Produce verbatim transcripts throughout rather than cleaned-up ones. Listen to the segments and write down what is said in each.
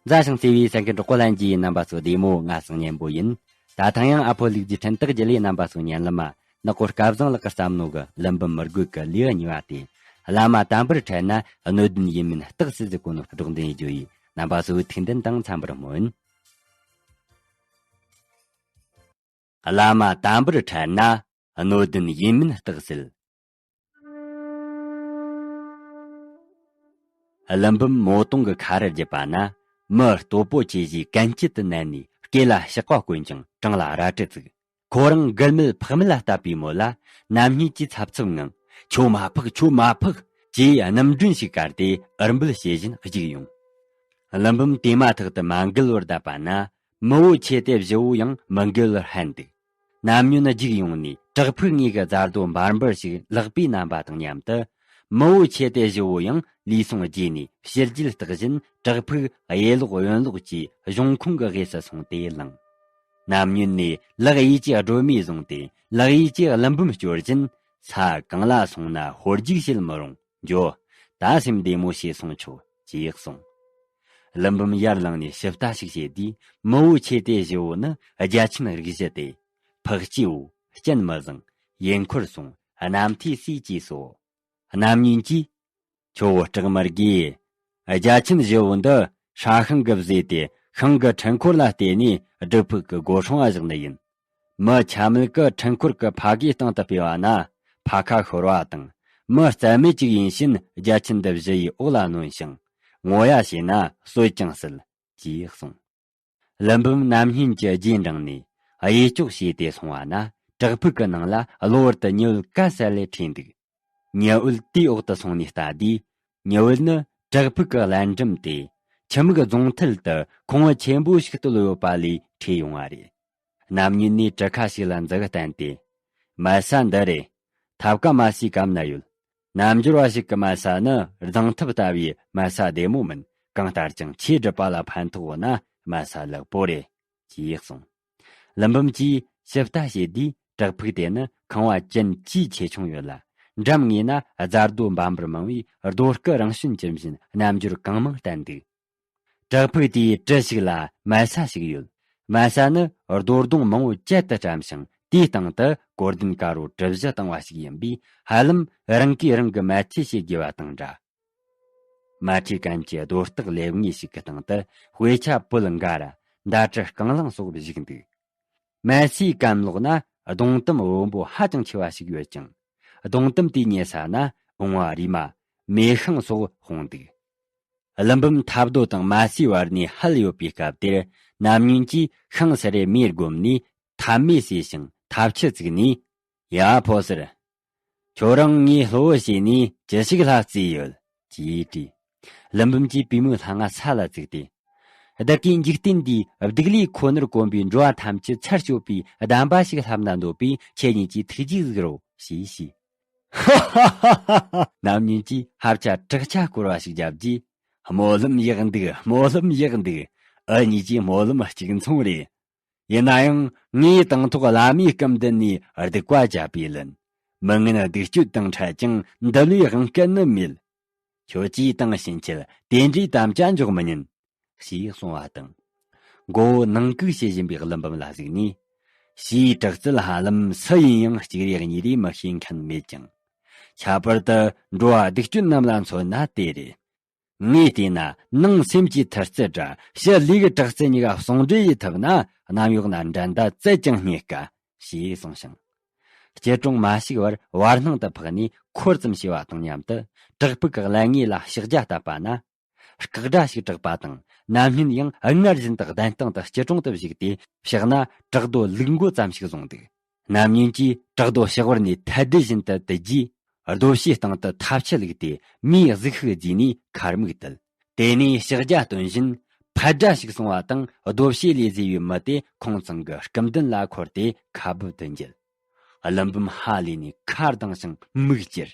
མཛའ་ཞིང་བརྩེ་བའི་གསན་མཁན་གྲོགས་པོ་ལྷན་རྒྱས། རྣམ་པ་ཚོ་བདེ་མོ། ང་སང་ཉན་པོ་ཡིན། ད་ཐེངས་ཡང་ཨ་ཕོ་ལུག་རྫིའི་འཕྲིན་སྟེགས་བརྒྱུད་ལས་རྣམ་པ་ཚོ་ཉན་ལ་མ། ནག་པོ་སྐལ་བཟང་ལགས་ཀྱི་བརྩམས་ནོ་གི་ཀླུ་འབུམ་མི་རྒོད་ཀྱི་ལེའུ་གཉིས་པ་དེ། བླ་མ་དམ་པར་ཕྲད་ན་སྣོད་ལྡན་ཡིན་མིན་རྟགས་སུ་ཟེར་གོ་ནོ་སྒྲོག་འདོན་ཡེ་རྒྱུ་ཡིན། རྣམ་པ་ཚོའི་ཐུགས་འདུན་དང་འཚམ་པར་སྨོན། བླ་མ་དམ་པར་ཕྲད་ན་སྣོད་ལྡན་ཡིན་མིན་རྟགས་སུ། ཀླུ་འབུམ་མོ་དུང་གི་ཁ་རུ་བརྒྱུད་པ་ན། མི་སྟོབས་པོ་ཆེ་ཞིག་གན་སྐྱིད་དུ་མནན་ནས་སྐེ་ལ་ཞགས་པ་བསྐོན་ཅིང་བྲང་ལ་རལ་གྲི་བཙུགས། ཁོ་རང་མགུལ་མེད་ཕག་མེད་ལ་བཏབ་པའི་མོད་ལ། ནམ་སྙིད་ཀྱི་འཚབ་འཚུབ་ངང་། ཁྱོད་མ་ཕག། ཁྱོད་མ་ཕག་ཅེས་སྣུམ་སྒྲོན་ཞིག་བཀར་ཏེ་འུར་འབོད་བྱེད་བཞིན་རྒྱུགས་ཡོང་། ཀླུ་འབུམ་དེ་མ་ཐག་ཏུ་མ་མགུལ་བོར་བརྡབས་པ་ན། མི་བོ་ཆེ་དེ་བཞི་བོ་ཡང་མི་མགུལ་བོར་ཧད་འདུག་ནམ་ཉོན་རྒྱུགས་ཡོང་ནས་བྲག་ཕུག་ངོས་ཀྱི་རྫ་རྡོ་འབར་འབུར་ཞིག་ལག་པས་མནན་པ་དང་མཉམ་དུ། མི་བོ་ཆེ་དེ་བཞི་བོ་ཡང་ལུས་ཟུངས་རྒྱས་ནས་ཕྱི་རྒྱུད་བརྟག་བཞིན་བྲག་ཕུག་གཡས་ལོགས་གཡོན་ལོགས་ཀྱི་གཞོང་ཁུང་གི་སྒོས་སུ་སོང་སྟེ་ལངས། ནམ་ཉོན་ནས་ལག་གཡས་ཀྱིས་སྒྲོན་མེ་བཟུང་སྟེ་ལག་གཡས་ཀྱིས་ཀླུ་འབུམ་སྐྱོར་བཞིན། ས་གང་ལ་སོང་ན་ཧོལ་རྒྱུག་བྱེད་མི་རུང་། འགྱོ། ད་སེམས་བདེ་མོ་བྱས་སོང་ཆོག་ཅེས་གསུངས། ཀླུ་འབུམ་ཡར་ལངས་ནས་ཞིབ་ལྟ་ཞིག་བྱས་དུས། མི་བོ་ཆེ་དེ་བཞི་བོ་ནི་རྒྱལ་ཆེན་རིགས་བཞི་སྟེ། ཕག་སྐྱེས་བོ། སྤྱན་མི་བཟང་། ཡུལ་འཁོར་སྲུང་། གནམ་ཐེའུ་སུ་བཅས་སོ། ནམ་ཉིན་གྱིས། ཁྱོ་བོ་སྐྲག་མི་དགོས། རྒྱལ་ཆེན་བཞི་བོ་འདི་ཧྲ་ཤང་གིས་བཟོས་ཏེ། ཤང་གི་འཕྲུལ་འཁོར་ལ་བརྟེན་ནས་སྒྲུབ་ཕུག་གི་སྒོ་སྲུང་བ་བཞག་ནི་ཡིན། མི་ཆ་མེད་ཀྱིས་འཕྲུལ་འཁོར་གྱི་ཕ་གིའི་སྟེང་དུ་སྤོས་པ་ན། ཕ་ཁ་ཤོར་བ་དང་། མི་རྩ་མེད་ཅིག་ཡིན་ཕྱིན་རྒྱལ་ཆེན་འདི་བཞི་ཡི་འོག་ལ་གནོན་ཞིང་། ངོ་ཡ་བྱས་ན་གསོད་ཀྱང་སྲིད། ཅེས་གསུངས། ཀླུ་འབུམ་ནམ་སྙིན་གྱི་རྗེས་འབྲངས་ནས་གཡས་ཕྱོགས་བྱས་ཏེ་སོང་བ་ན། བྲག་ཕུག་གི་ནང་ལ་གློ་བུར་དུ་ཉི་འོད་ག་ས་ལས་འཕྲོས་འདུག་ཉི་འོད་དེའི་འོག་ཏུ་སོང་ནས་ལྟ་དུས། ཉི་འོད་ནི་བྲག་ཕུག་གི་ཀླན་འགྲམ་སྟེ། ཆུ་མིག་རྫོང་མཐིལ་དུ་ཁོང་བུ་ཆེན་པོ་ཞིག་བརྟོལ་ཡོད་པ་ལས་འཕྲོས་ཡོང་བ་རེད། ནམ་ཉིན་ནས་གྲུ་ཁ་ཞིག་ལ་འཛེགས་བསྟན་ཏེ། མལ་ས་འདི་རེད། ཐབ་ཀ་མལ་སའི་གམ་ན་ཡོད། རྣལ་འབྱོར་བ་ཞིག་གི་མལ་ས་ནི་རྫིང་ཐབ་ལྟ་བུའི་མལ་ས་བདེ་མོ་མིན། གང་ལྟར་ཀྱང་ཆོས་སྒྲུབ་པ་ལ་ཕན་ཐོགས་ཡོད་ན་མལ་ས་ལེགས་པོ་རེད། ཅེས་གསུངས། ཀླུ་འབུམ་གྱིས་ཞིབ་ལྟ་བྱེད་དུས། བྲག་ཕུག་དེ་ནི་ཁང་བ་ཅན་གྱིས་ཆེ་ཆུང་ཡོད་ལ། འགྲམ་ངོས་ན་རྫ་རྡོ་འབར་འབུར་མང་བས་རྡོ་སྐུ་རང་བྱོན་ཇི་བཞིན་རྣལ་འབྱོར་གང་མང་བསྟན་འདུག་བྲག་ཕུག་དེའི་གྲུ་ཞིག་ལ་མལ་ས་ཞིག་ཡོད། མལ་ས་ནི་རྡོ་སྡོང་མང་བོ་བཅལ་དུ་བཀྲམ་ཞིང་། དེའི་སྟེང་དུ་བརྐོས་ལྡན་དཀར་པོ་གྲུ་བཞི་བཏིང་བ་ཞིག་ཡིན་པས། ཧ་ལམ་རང་གིས་རང་གི་མལ་ཆས་བྱེད་དགོས་པ་དང་འདྲ། མལ་ཁྲིའི་གན་གྱི་རྡོ་བརྟག་ལེབ་ངོས་ཤིག་གི་སྟེང་དུ་དཔེ་ཆ་པོད་འགའ་ར་མདའ་གྲི་རྐང་ལག་སོགས་བཞུགས་འདུག་མལ་སའི་གམ་ལོགས་ན་སྡོང་དུམ་བུ་མོ་ཧ་ཅང་ཆེ་བ་ཞིག་ཡོད་ཅིང་། སྡོང་དུམ་དེའི་ཉེ་ས་ན་བུང་བ་རིལ་མ། མེ་ཤིང་སོགས་སྤུངས་འདུག་ཀླུ་འབུམ་ཐབ་རྡོ་དང་མལ་སའི་བར་ནས་ཧད་ཡོད་པའི་སྐབས་དེར། ནམ་ཉིན་གྱིས་ཤིང་ས་རེ་མེ་བསྒོམས་ནས་ཐབ་མེ་བསྲེས་ཤིང་ཐབ་ཆུ་བཙུགས་ནས། ཡ་ཕོ་ཟེར། ཁྱོད་རང་ངའི་སློབ་བུ་བྱས་ནས་ཅི་ཞིག་ལྷབ་རྩིས་ཡོད། ཅེས་དྲིས། ཀླུ་འབུམ་གྱིས་པུས་མོའི་ལྷ་ང་ས་ལ་བཙུགས་ཏེ། བདག་གིས་འཇིག་རྟེན་འདིའི་སྡིག་ལས་ཁོ་ནར་གོམས་པའི་འགྲོ་བ་ཐམས་ཅད་ཚར་གཅོད་པའི་གདམས་པ་ཞིག་ལྷབ་ན་འདོད་པས་ཁྱེད་གཉིས་ཀྱི་ཐུགས་རྗེས་གཟིགས་རོགས་ཞེས་ཞུས། ཧ་ཧ་ཧ་ཧ། ནམ་ཉིན་གྱིས་ཧབ་ཆ་དྲག་ཆ་སྐོར་བ་ཞིག་བརྒྱབ་རྗེས། སྨོན་ལམ་ཡག་འདུག་སྨོན་ལམ་ཡག་འདུག་འུ་གཉིས་ཀྱི་སྨོན་ལམ་གཅིག་མཚུངས་རེད། ཡིན་ན་ཡང་ངས་དང་ཐོག་བླ་མའི་སྐུ་མདུན་ནས་སྡིག་པ་བྱས་པས་ལན། མི་ངན་སྡིག་སྤྱོད་དང་འཕྲད་ཀྱང་འདི་ལས་དབང་སྐལ་ནི་མེད། ཁྱོད་ཀྱིས་དང་ཕྱིན་ཆད་དེ་འདྲའི་དམ་བཅའ་འཇོག་མི་ཉན། ཞེས་གསུངས་པ་དང་། མགོ་བོ་ནང་བཀུག་བྱེད་བཞིན་པའི་ཀླུ་འབུམ་ལ་གཟིགས་ནས། ཕྱིའི་དྲག་རྩལ་ཧ་ལམ་སུ་ཡིན་ཡང་གཅིག་རེ་གཉིས་རེ་མི་ཤེས་མཁན་མེད་ཀྱང་། ཁྱད་པར་དུ་འགྲོ་བ་སྡིག་སྤྱོད་རྣམས་ལ་མཚོན་ན་དེ་རེད། ངས་བལྟས་ན་ནང་སེམས་ཀྱི་མཐུ་རྩལ་དྲ་ཕྱི་ལུས་ཀྱི་དྲག་རྩལ་གཉིས་ཀ་ཟུང་འབྲེལ་ཡེད་ཐུབ་ན། གནམ་འོག་ན་འགྲན་ཟླ་བཙལ་ཀྱང་རྙེད་དཀའ། ཞེས་གསུངས་ཤིང་། སྐྱིལ་ཀྲུང་མ་ཞུགས་པར་བར་སྣང་དུ་འཕགས་ནས་འཁོར་ཙམ་བྱས་པ་དང་མཉམ་དུ། བྲག་ཕུག་གི་ཀླད་ངོས་ལ་ཕྱག་རྒྱ་བཏབ་པ་ན། སྐག་སྒྲ་ཞིག་གྲགས་པ་དང་། ནམ་སྙིན་ཡང་སྔར་བཞིན་དུ་གདན་སྟེང་དུ་སྐྱིལ་ཀྲུང་དུ་བཞུགས་ཏེ། ཕྱག་ན་བྲག་རྡོ་ལུག་མགོ་ཙམ་ཞིག་བཟུང་འདུག་ནམ་ཉིན་གྱིས་བྲག་རྡོ་ཕྱག་བར་ནས་ཐལ་ལྡུད་བཞིན་དུ་དུད་རྗེས། རྡོ་ཕྱེའི་སྟེང་དུ་ཐབ་ཆུ་བླུགས་ཏེ། མིའི་གཟུགས་ཤིག་བརྫིས་ནས་ཁ་རྨུགས་དུད། དེ་ནས་ཕྱག་རྒྱ་སྟོན་བཞིན། ཕ་སྒྲ་ཞིག་གསུངས་པ་དང་། རྡོ་ཕྱེ་ལས་བཟོས་པའི་མི་དེ་ཁོང་ཚང་གི་སྐུ་མདུན་ལ་འཁོར་ཏེ་ཁ་སྦུབ་ཏུ་འགྱེལ། ཀླུ་འབུམ་ཧ་ལས་ནས་ཁ་གདངས་ཤིང་མིག་ཅེར།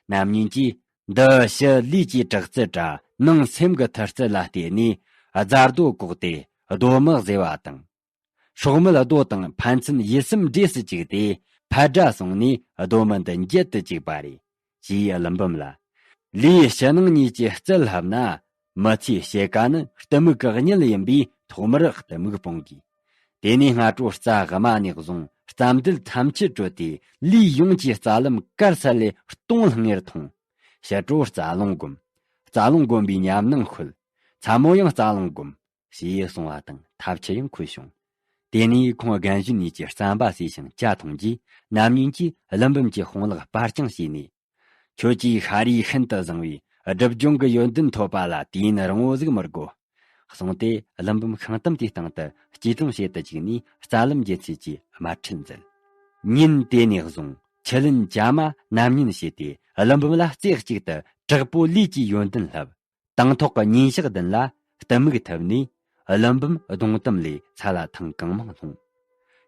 ནམ་ཉིན་གྱིས། འདི་ཕྱི་ལུས་ཀྱི་དྲག་རྩལ་དྲ་ནང་སེམས་ཀྱི་མཐུ་རྩལ་ལ་བརྟེན་ནས། རྫ་རྡོ་བཀོག་སྟེ་རྡོ་མི་བཟོས་པ་དང་། སྲོག་མེད་རྡོ་དང་ཕན་ཚུན་ཡིད་སེམས་འདྲེས་སུ་བཅུག་སྟེ། ཕ་སྒྲ་གསུངས་ནས་རྡོ་མི་འདི་འགྱེལ་དུ་བཅུག་པ་རེད། ཞེས་ཀླུ་འབུམ་ལ། ལུས་ཕྱི་ནང་གཉིས་ཀྱི་རྩལ་ལྷབ་ན། མི་ཚེའི་ཕྱེད་ཀ་ནི་གཏི་མུག་གི་གཉིད་ཡིན་པས། ཐོག་མར་གཏི་མུག་སྤོང་དགོས། དེ་ནས་སྔ་དྲོ་རྩ་དབུ་མ་ནས་བཟུང་རྩ་མདུད་ཐམས་ཅད་གྲོལ་ཏེ། ལུས་ཡོངས་ཀྱི་རྩ་ལམ་དཀར་གསལ་ལེ་སྟོང་ལྷང་ངེར་མཐོང་། ཕྱི་དྲོ་རྩ་རླུང་བསྒོམ། རྩ་རླུང་བསྒོམ་པའི་ཉམས་སྣང་ཤོད། མཚན་མོ་ཡང་རྩ་རླུང་བསྒོམ། ཞེས་གསུངས་པ་དང་ཐབས་མཆི་ཡང་འཁོལ་བྱུང་། དེ་ནས་ཁོང་རྒན་གཞོན་གཉིས་ཀྱིས་རྩམ་པ་ཟོས་ཤིང་ཇ་འཐུང་རྗེས། རྣམ་གཉིས་ཀྱིས་ཀླུ་འབུམ་གྱི་དཔུང་ལག་སྤར་བརྐྱངས་བྱས་ནས། ཁྱོད་ཀྱིས་ཤ་རུས་ཤིན་ཏུ་བཟང་བའི་སྒྲིབ་སྦྱོང་གི་ཡོན་ཏན་ཐོབ་པ་ལ་དུས་ཡུན་རིང་བོ་ཟིག་མི་དགོས། གསུངས་ཏེ། ཀླུ་འབུམ་ཤིང་གཏམ་དེའི་སྟེང་དུ་སྐྱིལ་ཀྲུང་བྱེད་དུ་བཅུག་ནས་རྩ་ལམ་རྒྱུད་ཚུལ་གྱི་དམར་ཁྲིད་མཛད། ཉིན་དེ་ནས་བཟུང་ཆུ་ལེན་ཇ་མ་རྣམ་གཉིས་བྱས་ཏེ། ཀླུ་འབུམ་ལ་རྩེ་གཅིག་ཏུ་དྲག་པོ་ལུས་ཀྱི་ཡོན་ཏན་བསླབས། དང་ཐོག་གི་ཉིན་ཞག་བདུན་ལ་གཏི་མུག་ཐུབ་ནས། ཀླུ་འབུམ་གདོང་གཏམ་ལས་ཚ་ལ་ཐེངས་གང་མང་ལྷུང་།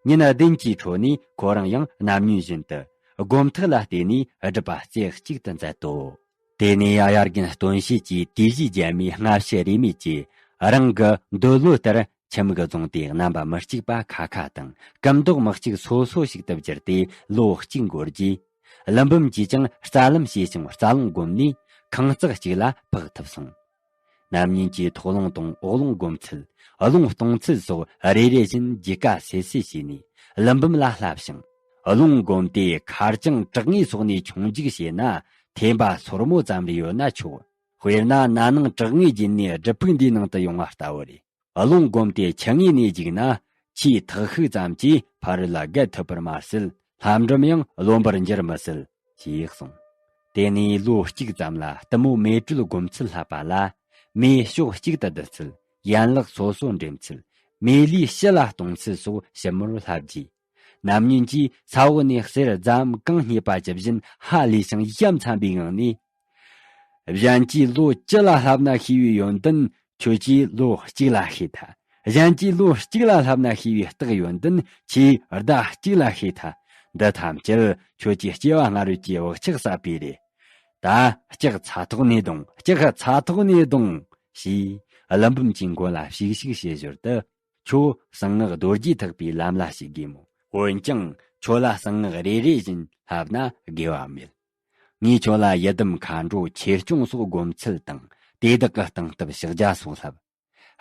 ཉིན་བདུན་གྱི་འཕྲོ་ནས་ཁོ་རང་ཡང་རྣམ་གཉིས་བཞིན་དུ་སྒོམ་ཐག་ལ་བརྟེན་ནས་སྒྲུབ་པ་རྩེ་གཅིག་ཏུ་མཛད་དོ། དེ་ནས་དབྱར་དགུན་སྟོན་དཔྱིད་ཀྱི་དུས་བཞིའི་རྒྱལ་མོའི་སྔ་ཕྱི་རེས་མོས་ཀྱིས། རང་གི་འདོད་བློ་ལྟར་ཁྱིམ་གྱི་རྫོང་དེ་རྣམ་པ་མི་གཅིག་པ་ཁ་ཁ་དང་། སྐུ་མདོག་མི་གཅིག་སོ་སོ་ཞིག་ཏུ་བསྒྱུར་ཏེ་ལོ་གཅིག་འགོར་རྗེས། ཀླུ་འབུམ་གྱིས་ཀྱང་རྩ་ལམ་བྱས་ཤིང་རྩ་རླུང་བསྒོམས་ནས་ཁང་བརྩེགས་གཅིག་ལ་འཕགས་ཐུབ་སོང་། རྣམ་གཉིས་ཀྱིས་ཐོག་རླུང་དང་འོག་རླུང་སྒོམ་ཚུལ། རླུང་གཏོང་ཚུལ་སོགས་རེ་རེ་བཞིན་ཇི་ག་སེ་སེ་བྱས་ནས་ཀླུ་འབུམ་ལ་བསླབས་ཤིང་། རླུང་བསྒོམས་ཏེ་ཁ་རྐྱང་བྲག་ངོས་སོགས་ནས་མཆོང་རྒྱུག་བྱས་ན། ཐེམ་པ་སོར་མོ་ཙམ་རེ་ཡོད་ན་ཆོག། དཔེར་ན་ན་ནིང་བྲག་ངོས་བརྒྱུད་ནས་སྒྲུབ་ཕུག་འདིའི་ནང་དུ་ཡོང་བ་ལྟ་བུ་རེད། རླུང་བསྒོམས་ཏེ་ཆུ་ངོས་ནས་རྒྱུག་ན། ཆུའི་ཐག་ཤུགས་ཙམ་གྱིས་ཕ་རོལ་ལ་བརྒལ་ཐུབ་པར་མ་ཟད། ལྷམ་སྒྲོམ་ཡང་རློན་པར་འགྱུར་མི་སྲིད། ཅེས་གསུངས། དེ་ནས་ལོ་གཅིག་ཙམ་ལ་གཏུམ་མོ་མེ་དྲོད་སྒོམ་ཚུལ་བསླབས་པ་ལ། མེ་ཕྱོགས་གཅིག་ཏུ་བསྡུ་ཚུལ། ཡན་ལག་སོ་སོ་འདྲེན་ཚུལ། མེ་ལུས་ཕྱི་ལ་གཏོང་ཚུལ་སོགས་ཞིབ་མོར་བསླབས་རྗེས། རྣམ་གཉིས་ཀྱིས་ས་འོག་ནས་གསེར་རྫ་གང་རྙེད་པ་ཇི་བཞིན་ཧ་ལས་ཤིང་ཡ་མཚན་པའི་ངང་ནས། གཞན་གྱིས་ལོ་བཅུ་ལ་བསླབས་ན་ཤེས་པའི་ཡོན་ཏན་ཁྱོད་ཀྱིས་ལོ་གཅིག་ལ་ཤེས་ཐལ། གཞན་གྱིས་ལོ་གཅིག་ལ་བསླབས་ན་ཤེས་པའི་རྟགས་ཡོན་ཏན་ཁྱེད་ཟླ་གཅིག་ལ་ཤེས་ཐལ། འདི་ཐམས་ཅད་ཁྱོད་ཀྱི་སྐྱེ་བ་སྔ་རོལ་གྱི་བག་ཆགས་བསགས་པས་རེད། ད་ལྕགས་ཚ་ཐོག་ནས་རྡུང་། ལྕགས་ཚ་ཐོག་ནས་རྡུང་། ཞེས་ཀླུ་འབུམ་གྱི་མགོ་ལ་ཞིག་ཞིག་བྱེད་ཞོར་དུ། ཁྱོད་གསང་སྔགས་རྡོ་རྗེ་ཐེག་པའི་ལམ་ལ་ཞུགས་དགོས་མོད། འོན་ཀྱང་ཁྱོད་ལ་གསང་སྔགས་རེ་རེ་བཞིན་བསླབ་ན་དགེ་བ་མེད། ངས་ཁྱོད་ལ་ཡི་དམ་མཁའ་འགྲོ་ཆོས་སྐྱོང་སོགས་སྒོམ་ཚུལ་དང་། དེ་དག་གི་སྟངས་སྟབས་ཕྱག་རྒྱ་སོགས་བསླབ།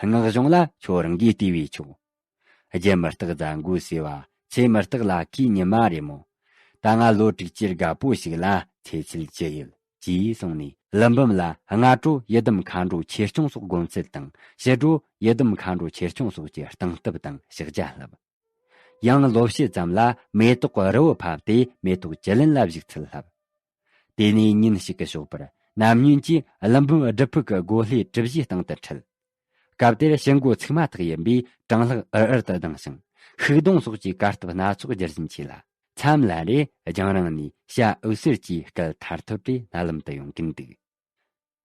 སྔགས་གཞུང་ལ་ཁྱོད་རང་གིས་བལྟས་པས་ཆོག། རྒྱུ་མི་རྟག་རྫ་མགོ་ཟེར་བ། ཚེ་མི་རྟག་ལ་ཁའི་ཉི་མ་རེད་མོ། ད་ང་ལོ་དྲུག་ཅུའི་རྒད་པོ་ཞིག་ལ་ཚེ་ཚད་ཅི་ཡོད། ཅེས་གསུངས་ནས། ཀླུ་འབུམ་ལ་སྔ་དྲོ་ཡི་དམ་མཁའ་འགྲོ་ཆོས་སྐྱོང་སོགས་སྒོམ་ཚུལ་དང་། ཕྱི་དྲོ་ཡི་དམ་མཁའ་འགྲོ་ཆོས་སྐྱོང་སོགས་ཀྱི་སྟངས་སྟབས་དང་ཕྱག་རྒྱ་བསླབ། ཡང་ལོ་ཕྱེད་ཙམ་ལ་མེ་ཏོག་རི་བོ་ཕབ་སྟེ་མེ་ཏོག་བཅུད་ལེན་ལ་བཞུགས་ཚུལ་བསླབ། དེ་ནས་ཉིན་ཞིག་གི་ཞོགས་པར་རྣམ་གཉིས་ཀྱིས་ཀླུ་འབུམ་སྒྲུབ་ཕུག་གི་སྒོ་ལྷེ་གྲུ་བཞིའི་སྟེང་དུ་ཁྲིད། སྐབས་དེར་ཕྱི་མགོ་ཚིགས་མ་ཐག་ཡིན་པས་གྲང་ལྷགས་ཨུར་ཨུར་དུ་ལྡང་ཞིང་། ཤུག་སྡོང་སོགས་ཀྱི་གར་སྟབས་སྣ་ཚོགས་རྒྱུད་འཛིན་བྱས་ལ། མཚམས་ལ་རེ་རྒྱང་རིང་ནས་བྱ་འུར་ཟེར་གྱིས་སྐད་ཐར་ཐོར་རེ་རྣ་ལམ་དུ་ཡོང་གིན་འདུག།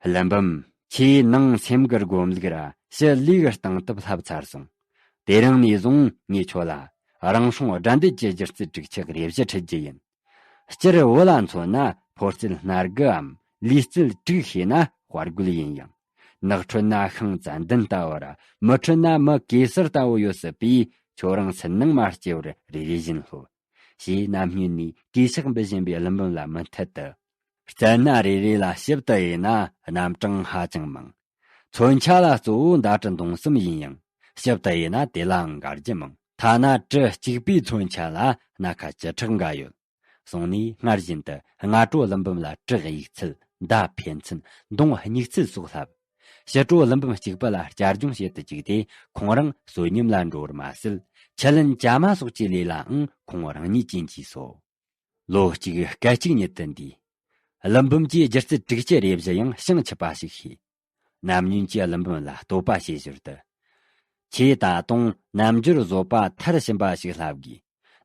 ཀླུ་འབུམ། ཁྱེད་ནང་སེམས་ཀྱི་སྒོམ་ལུགས་ར་ཕྱི་ལུས་ཀྱི་སྟངས་སྟབས་བསླབ་ཚར་སོང་། དེ་རིང་ནས་བཟུང་ངས་ཁྱོད་ལ་རང་སྲུང་དགྲ་འདུལ་གྱི་སྒྱུ་རྩལ་དྲུག་ཅུ་རེ་བཞི་ཁྲིད་རྒྱུ་ཡིན། སྤྱིར་བུ་ལ་མཚོན་ན་ཕོ་རྩལ་སྣ་དགུའམ་ལུས་རྩལ་དྲུག་ཤེས་ན་དཔའ་རྒོད་ཡིན་ཡང་། ནགས་ཁྲོད་ན་ཤིང་ཙན་དན་ལྟ་བུ་ར་མུ་ཁྲོད་ན་མི་གེ་སར་ལྟ་བུ་ཡོད་སྲིད་པས། ཁྱོད་རང་སུན་སྣང་མ་སྐྱེ་བར་རེ་རེ་བཞིན་སློབ། ཞེས་རྣམ་སྨྱོས་ནས་གུས་ཕྱག་འབུལ་བཞིན་པའི་ཀླུ་འབུམ་ལ་མུ་མཐུད་དུ། རྩལ་སྣ་རེ་རེ་ལ་ཞིབ་ཏུ་དབྱེ་ན་རྣམ་གྲངས་ཧ་ཅང་མང་། མཚོན་ཆ་ལ་གཙོ་བོ་མདའ་གྲི་མདུང་གསུམ་ཡིན་ཡང་། ཞིབ་ཏུ་དབྱེ་ན་དེ་ལའང་འགལ་རྒྱུ་མང་། ཐ་ན་གྲི་གཅིག་པའི་མཚོན་ཆ་ལ་སྣ་ཁ་བཅུ་ཕྲག་འགའ་ཡོད། གསུངས་ནས་སྔར་བཞིན་དུ་སྔ་དྲོ་ཀླུ་འབུམ་ལ་གྲི་གཡུག་ཚུལ། མདའ་འཕེན་ཚུལ། མདུང་སྙིགས་ཚུལ་སོགས་བསླབས། ཕྱི་དྲོ་ཀླུ་འབུམ་གཅིག་པུ་ལ་བསྐྱར་སྦྱོང་བྱེད་དུ་བཅུག་སྟེ། ཁོང་རང་གསོན་ཉམས་ལ་འགྲོ་བར་མ་ཟད། ཆུ་ལེན་ཇ་མ་སོགས་ཀྱི་ལས་ལའང་ཁོང་རང་ཉིད་རྐྱེན་གྱིས་སོ། ལོ་གཅིག་སྐད་ཅིག་ཉིད་དུ་འདས། ཀླུ་འབུམ་གྱིས་སྒྱུ་རྩལ་དྲུག་ཅུ་རེ་བཞི་ཡང་བྱང་ཆུབ་པ་ཞིག་ཤེས། རྣམ་གཉིས་ཀྱིས་ཀླུ་འབུམ་ལ་བསྟོད་པ་བྱེད་ཞོར་དུ། ཁྱེད་ད་དུང་རྣལ་འབྱོར་བཟོད་པ་མཐར་ཕྱིན་པ་ཞིག་བསླབ་དགོས།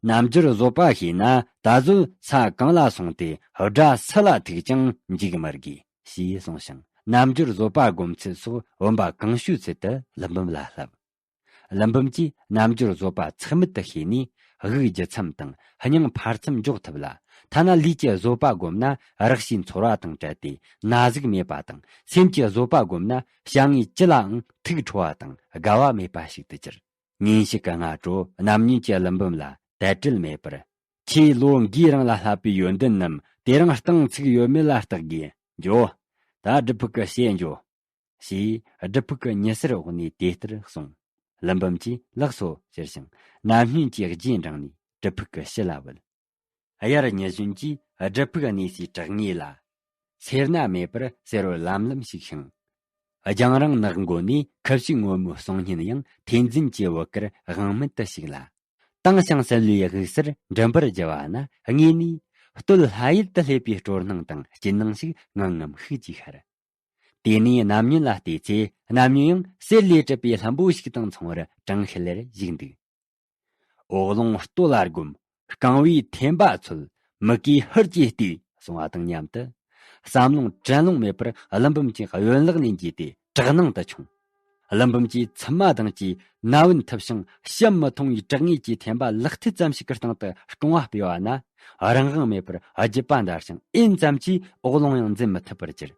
རྣལ་འབྱོར་བཟོད་པ་ཤེས་ན་ད་གཟོད་ས་གང་ལ་སོང་སྟེ་དགྲ་སུ་ལ་ཐུག་ཀྱང་འཇིགས་མི་དགོས། ཞེས་གསུངས་ཤིང་རྣལ་འབྱོར་བཟོད་པ་སྒོམ་ཚུལ་སོགས་བུམ་པ་གང་བྱོའི་ཚུལ་དུ་ཀླུ་འབུམ་ལ་བསླབས། ཀླུ་འབུམ་གྱིས་རྣལ་འབྱོར་བཟོད་པ་ཚེགས་མེད་དུ་ཤེས་ནས་དབུགས་ལྗིད་མཚམས་དང་སྙིང་འཕར་མཚམས་འཇོག་ཐུབ་ལ། ཐ་ན་ལུས་ཀྱི་བཟོད་པ་བསྒོམས་ན་རེག་བྱའི་ཚོར་བ་དང་བྲལ་ཏེ་ན་ཟུག་མེད་པ་དང་། སེམས་ཀྱི་བཟོད་པ་བསྒོམས་ན་བྱ་ངན་ཅི་ལའང་ཐུགས་ཁྲོ་བ་དང་དགའ་བ་མེད་པ་ཞིག་ཏུ་གྱུར། ཉིན་ཞིག་གི་སྔ་དྲོ་རྣམ་གཉིས་ཀྱིས་ཀླུ་འབུམ་ལ་དད་བྲེལ་མེད་པར། ཁྱེད་ལོ་འགའི་རིང་ལ་བསླབས་པའི་ཡོན་ཏན་རྣམས་དེ་རིང་སྟེང་ཚུགས་ཡོད་མེད་ལ་བརྟག་གིས་འགྱོ། ད་སྒྲུབ་ཕུག་གི་ཕྱེད་འགྱོ། ཞེས་སྒྲུབ་ཕུག་གི་ཉི་ཟེར་འོག་ནས་དེ་ལྟར་གསུངས། ཀླུ་འབུམ་གྱིས་ལགས་སོ་ཟེར་ཞིང་། ནམ་སྨིན་གྱིས་རྗེས་འབྲངས་ནས་སྒྲུབ་ཕུག་གི་ཕྱི་ལ་བུད། དབྱར་ཉི་གཞོན་གྱིས་སྒྲུབ་ཕུག་གནས་སའི་བྲག་ངོས་ལ། སེར་སྣ་མེད་པར་སེར་བ་ལམ་ལམ་ཞིག་ཤིང་། རྒྱང་རིང་ནག་མགོ་ནས་ཁུ་བྱུག་སྔོན་མོའི་གསུང་སྙན་ཡང་ཐོས་འཛིན་གྱི་བུ་གར་དབང་མེད་དུ་ཞིག་ལ། དྭངས་ཤིང་བསིལ་བའི་དབུགས་སེར་མགྲིན་པར་རྒྱུ་བ་ན། དངོས་ནས་སྟོད་ལྷ་ཡུལ་དུ་སླེབས་པའི་སྤྲོ་སྣང་དང་སྐྱིད་སྣང་ཞིག་ངང་ངམ་ཤུགས་ཀྱིས་ཤར། དེ་ནས་གནམ་སྨྱོན་ལ་བལྟས་ཚེ། གནམ་སྨྱོན་ཡང་གསེར་ལས་གྲུབ་པའི་ལྷུན་པོ་ཞིག་དང་མཚུངས་པར་གྲང་ཤེལ་ལེར་བཞུགས་འདུག། འོག་རླུང་སྟོད་ལ་སྒོམ། རྐང་བའི་ཐེམ་པ་འཚོལ། མིག་གིས་ཧུར་གྱིས་ལྟོས་གསུང་བ་དང་མཉམ་དུ། བསམ་ལོང་དྲན་ལོང་མེད་པར་ཀླུ་འབུམ་གྱི་གཡོན་ལག་ནས་འགྱེལ་ཏེ་བྲག་ནང་དུ་མཆོངས། ཀླུ་འབུམ་གྱི་མཆིལ་མ་དང་བཅས་ན་བུན་འཐིབས་ཤིང་བཤམས་མི་མཐོང་བའི་བྲག་ངོས་ཀྱི་ཐེམ་པ་ལག་མཐིལ་ཙམ་ཞིག་གི་སྟེང་དུ་རྐང་བ་སྤོས་པ་ན། རང་དབང་མེད་པར་རྒྱུད་པ་འདར་ཞིང་ཨེན་ཙམ་གྱིས་འོག་རླུང་ཡང་འཛིན་མི་ཐུབ་པར་གྱུར།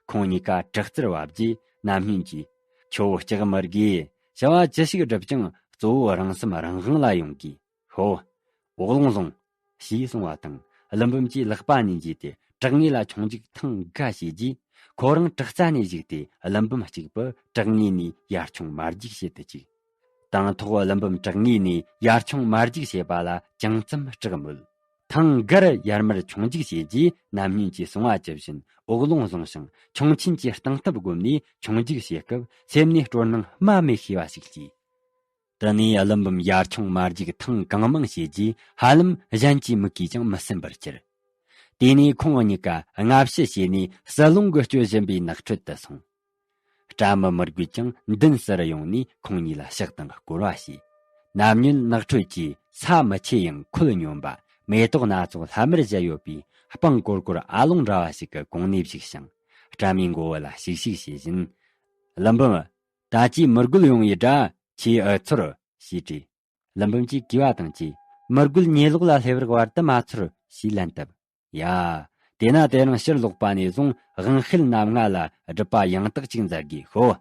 ཁོང་གཉིས་ཀ་དྲག་རྩལ་བ་བརྗེས། གནམ་སྨྱོན་གྱིས། ཁྱོད་སྐྲག་མི་དགོས། བྱ་བ་ཅི་ཞིག་བསྒྲུབ་ཀྱང་གཙོ་བོ་རང་སེམས་རང་དབང་ལ་ཡོང་དགོས། ཧོ། འོག་རླུང་བཟུང་། ཞེས་གསུངས་པ་དང་། ཀླུ་འབུམ་གྱིས་ལག་པ་ནས་འགྱེལ་ཏེ་བྲག་ངོས་ལ་མཆོང་རྒྱུག་ཐེངས་འགའ་བྱས་རྗེས། ཁོ་རང་དྲག་རྩལ་ནས་བཞུགས་ཏེ་ཀླུ་འབུམ་གཅིག་པུ་བྲག་ངོས་ནས་ཡར་མཆོང་མར་རྒྱུག་བྱེད་དུ་བཅུག། དང་ཐོག་ཀླུ་འབུམ་བྲག་ངོས་ནས་ཡར་མཆོང་མར་རྒྱུག་བྱེད་པ་ལ་ཅུང་ཙམ་སྐྲག་མོད། ཐེངས་འགར་ཡར་མར་མཆོང་རྒྱུག་བྱས་རྗེས། གནམ་སྨྱོན་གྱིས་གསུང་བ་ཇི་བཞིན་འོག་རླུང་བཟུང་ཞིང་མཆོང་ཆེན་གྱི་སྟེང་ཐབས་བསྒོམས་ནས་མཆོང་རྒྱུག་བྱེད་སྐབས། སེམས་ནས་སྤྲོ་སྣང་དམའ་མོས་ཤེས་པ་ཞིག་སྐྱེས། དེ་ནས་ཀླུ་འབུམ་ཡར་མཆོང་མར་རྒྱུག་ཐེངས་གང་མང་བྱས་རྗེས། ཧ་ལམ་གཞན་གྱི་མིག་གིས་ཀྱང་མི་སྲུན་པར་གྱུར། དེ་ནས་ཁོང་གཉིས་ཀ་སྔ་ཕྱི་བྱས་ནས་ཟི་ལིང་གི་སྐྱོད་བཞིན་པའི་ནགས་ཁྲོད་དུ་སོང་། སྤྲ་མི་མི་རྒོད་ཀྱང་མདུན་ཟུར་ཡོང་ནས་ཁོང་གཉིས་ལ་ཕྱག་དང་སྐོར་བ་བྱས། གནམ་སྨྱོན་ནགས་ཁྲོད་ཀྱི་ས་མི་ཆེ་ཡང་ཁོད་སྙོམས་པ། མེ་ཏོག་སྣ་ཚོགས་ལྷམ་མེར་བཞད་ཡོད་པའི་སྤང་གོར་གོར་ཨ་ལོང་འདྲ་བ་ཞིག་གི་གོང་ནས་བཞུགས་ཤིང་། སྤྲ་མའི་མགོ་བོ་ལ་ཞིག་ཞིག་བྱེད་བཞིན། ཀླུ་འབུམ། ད་ཅི་མི་རྒོད་ཡོང་ཡི་འདྲ། ཁྱེད་ཨེ་ཚོར། ཞེས་དྲིས། ཀླུ་འབུམ་གྱིས་གུས་པ་དང་བཅས། མི་རྒོད་ཉེ་ལོགས་ལ་སླེབས་རོགས་བར་དུ་མ་ཚོར། ཞེས་ལན་བཏབ། ཡ། དེས་ན་དེ་རིང་ཕྱིར་ལོག་པ་ནས་བཟུང་དབང་ཤེད་རྣམ་ལྔ་ལ་སྒྲུབ་པ་ཡང་དག་ཅིག་མཛད་དགོས་ཤོག།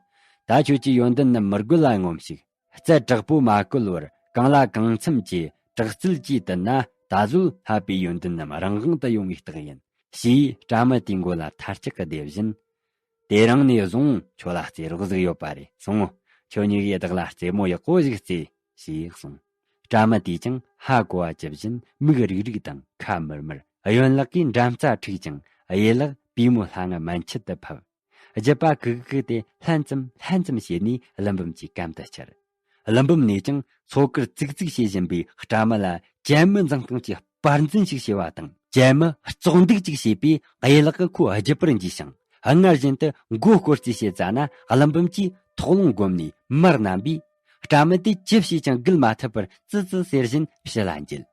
ད་ཁྱོད་ཀྱི་ཡོན་ཏན་ནི་མི་རྒོད་ལ་ངོམས་ཤིག། རྩལ་དྲག་པོ་མ་བཀོལ་བར་གང་ལ་གང་འཚམ་གྱིས་དྲག་རྩལ་གྱིས་བསྟུན་ན། ད་གཟོད་བསླབ་པའི་ཡོན་ཏན་རྣམས་རང་དབང་དུ་ཡོང་བའི་རྟགས་ཡིན། ཞེས་སྤྲ་མི་དེའི་མགོ་ལ་ཐལ་ལྕག་གིས་རྡེབ་བཞིན། དེ་རིང་ནས་བཟུང་ཁྱོད་ལ་རྩེད་རོགས་ཟིག་ཡོད་པ་རེད། སོང་། ཁྱོད་གཉིས་ཀས་བདག་ལ་རྩེད་མོ་ཡག་པོ་ཞིག་རྩེས། ཞེས་གསུངས། སྤྲ་མི་དེས་ཀྱང་ཧ་གོ་བ་ཇི་བཞིན་མིག་རིག་རིག་དང་ཁ་མུར་མུར། གཡོན་ལག་གིས་འགྲམ་རྩ་འཁྲུག་ཅིང་གཡས་ལག་པུས་མོ་ལྷ་ང་མན་ཆད་དུ་ཕབ། རྒྱུད་པ་གུག་གུག་དེ་ལྷན་ཙམ་ལྷན་ཙམ་བྱས་ནས་ཀླུ་འབུམ་གྱི་གམ་དུ་འཁྱར། ཀླུ་འབུམ་ནས་ཀྱང་ཚོགས་ཀར་ཙིག་ཙིག་བྱེད་བཞིན་པའི་སྤྲ་མི་ལ་གྱད་མི་འཛིང་སྟངས་ཀྱི་པར་འཛིན་ཞིག་བྱས་པ་དང་། གྱད་མི་ཙོག་འདུག་ཅིག་བྱས་པས་གཡས་ལག་གིས་ཁོ་རྒྱུད་པར་འཇུས་ཤིང་། སྔར་བཞིན་དུ་མགོ་སྐོར་རྩིས་བྱེད་ཙ་ན། ཀླུ་འབུམ་གྱིས་ཐོག་རླུང་བསྒོམས་ནས་མར་བསྣམས་པས། སྤྲ་མི་དེ་ཅི་བྱས་ཀྱང་འགུལ་མ་ཐུབ་པར་ཙི་ཙི་ཟེར་བཞིན་ཕྱི་ལ་འགྱེལ།